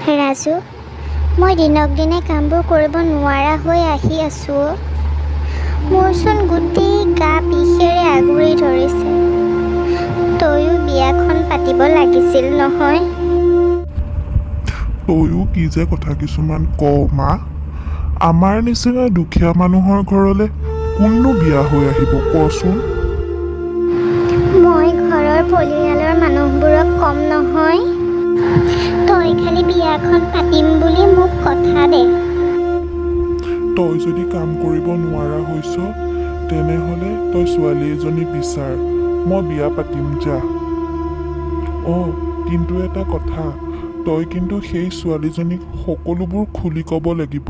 ৰাজু, মই দিনক দিনে কামবোৰ কৰিব নোৱাৰা হৈ আহি আছোঁ অ'। মোৰচোন গোটেই গা বিষেৰে আগুৰি ধৰিছে। তয়ো বিয়াখন পাতিব লাগিছিল নহয়। তয়ো কি যে কথা কিছুমান কওঁ মা। আমাৰ নিচিনা দুখীয়া মানুহৰ ঘৰলৈ কোননো বিয়া হৈ আহিব কচোন? মই ঘৰৰ পৰিয়ালৰ মানুহবোৰক ক'ম নহয়। তই খালি বিয়াখন পাতিম বুলি মোক কথা দে। তই যদি কাম কৰিব নোৱাৰা হৈছ, তেনেহ'লে তই ছোৱালী এজনী বিচাৰ, মই বিয়া পাতিম যা। অঁ, কিন্তু এটা কথা, তই কিন্তু সেই ছোৱালীজনীক সকলোবোৰ খুলি ক'ব লাগিব।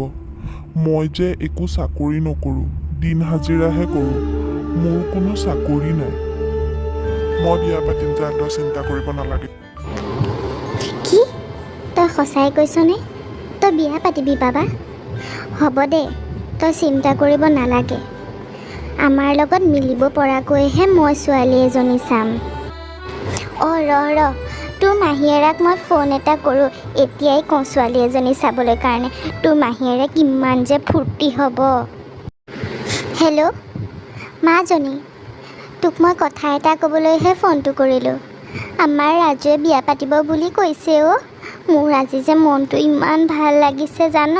মই যে একো চাকৰি নকৰোঁ, দিন হাজিৰাহে কৰোঁ, মোৰ কোনো চাকৰি নাই। মই বিয়া পাতিম যা, তই চিন্তা কৰিব নালাগে। কি, তই সঁচাই কৈছনে? তই বিয়া পাতিবি বাবা? হ'ব দে, তই চিন্তা কৰিব নালাগে। আমাৰ লগত মিলিব পৰাকৈহে মই ছোৱালী এজনী চাম। অঁ, ৰহ ৰহ, তোৰ মাহীয়েৰাক মই ফোন এটা কৰোঁ। এতিয়াই কওঁ ছোৱালী এজনী চাবলৈ কাৰণে। তোৰ মাহীয়েৰে কিমান যে ফূৰ্তি হ'ব। হেল্ল' মাজনী, তোক মই কথা এটা ক'বলৈহে ফোনটো কৰিলোঁ। আমাৰ ৰাজুৱে বিয়া পাতিব বুলি কৈছে অ'। মোৰ আজি যে মনটো ইমান ভাল লাগিছে জান।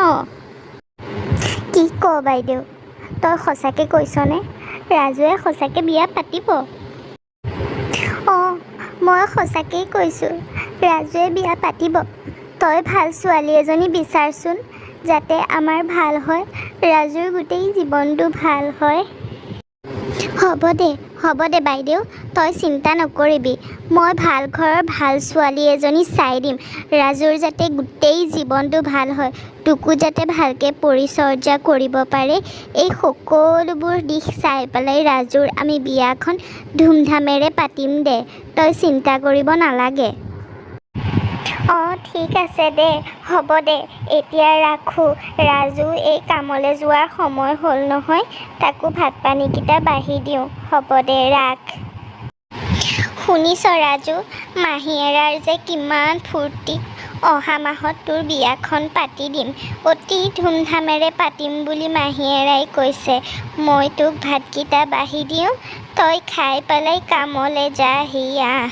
কি ক বাইদেউ, তই সঁচাকৈ কৈছনে? ৰাজুৱে সঁচাকৈ বিয়া পাতিব? অঁ, মই সঁচাকেই কৈছোঁ, ৰাজুৱে বিয়া পাতিব। তই ভাল ছোৱালী এজনী বিচাৰচোন, যাতে আমাৰ ভাল হয়, ৰাজুৰ গোটেই জীৱনটো ভাল হয়। হ'ব দে, হ'ব দে বাইদেউ, তই চিন্তা নকৰিবি। মই ভাল ঘৰৰ ভাল ছোৱালী এজনী চাই দিম। ৰাজুৰ যাতে গোটেই জীৱনটো ভাল হয়, তোকো যাতে ভালকৈ পৰিচৰ্যা কৰিব পাৰে, এই সকলোবোৰ দিশ চাই পেলাই ৰাজুৰ আমি বিয়াখন ধুমধামেৰে পাতিম দে। তই চিন্তা কৰিব নালাগে। অঁ, ঠিক আছে দে, হ'ব দে, এতিয়া ৰাখোঁ। ৰাজু এই কামলৈ যোৱাৰ সময় হ'ল নহয়, তাকো ভাত পানীকেইটা বাঢ়ি দিওঁ। হ'ব দে, ৰাখ। শুনিছ ৰাজু, মাহীয়েৰাৰ যে কিমান ফূৰ্তি। অহা মাহত তোৰ বিয়াখন পাতি দিম, অতি ধুমধামেৰে পাতিম বুলি মাহীয়েৰাই কৈছে। মই তোক ভাতকেইটা বাঢ়ি দিওঁ, তই খাই পেলাই কামলৈ যাহি আহ।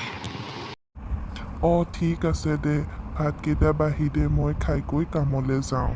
অঁ, ঠিক আছে দে, ভাতকেইটা বাঢ়ি দে, মই খাই কৈ কামলৈ যাওঁ।